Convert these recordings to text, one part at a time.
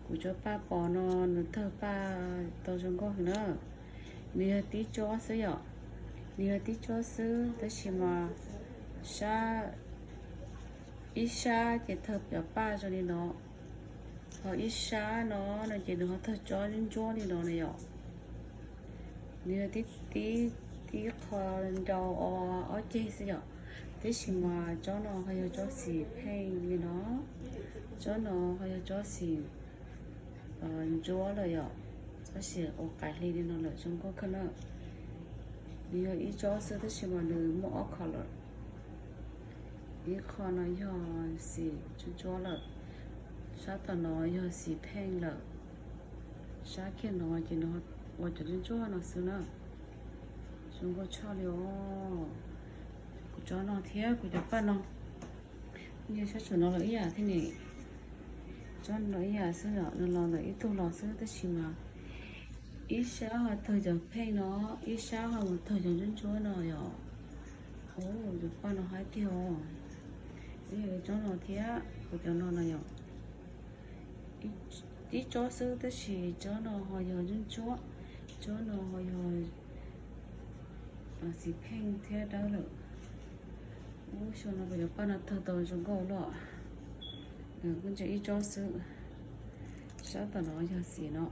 Kuv cov paj pos no nws tawg paj tau zoo nkauj heev na. Nws yog tib tsob xwb yom, nws yog tib tsob xwb tab sis mas sab, ib sab ces tawg cov paj zoo li no, ho ib sab no no ces nws ho tawg tsob ntsuab ntsuab li no na yom. Nws yog tib, tib, tib qho nrau ob ceg xwb yom, tab sis mas tsob no ho yog tsob xim pheej li no, tsob no ho yog tsob xim ntsuab lawm yom, tsob xim ua qaim hli li no lawm zoo nkauj kawg na. Nws yog ib tsob xwb tab sis mas nws muaj ob qho lawm. Ib qho no yog xim ntsuab ntsuab lawm, sab tom no yog xim pheej lawm, sab kiag no ces nws ua cov ntsuab ntsuab no xwb na. Zoo nkauj tshaj li os. Kuv tsob no thiab kuv cov paj no, yog sab saum no los ib yam thiab ne. Tsob no ib yam xwb yom, nws los ntawm ib tug los xwb tab sis mas ib sab ho tawg cov pheej no, ib sab ho mus tawg cov ntsuab ntsuab no yom. Ua cov paj no haib tiag os. Ib yam li tsob no thiab kuv cov no no yom, ib tsob xwb tab sis tsob no ho yog ntsuab ntsuab, tsob no ho yog xim pheej thiab dawb lawm. Ub, xyoo no kuv cov paj no tawg tau zoo nkauj loj. Kuj ntse ib tsob xwb, sab tom no yog xim no,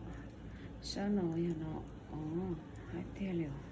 sab no yog no. Os, haib tiag li os.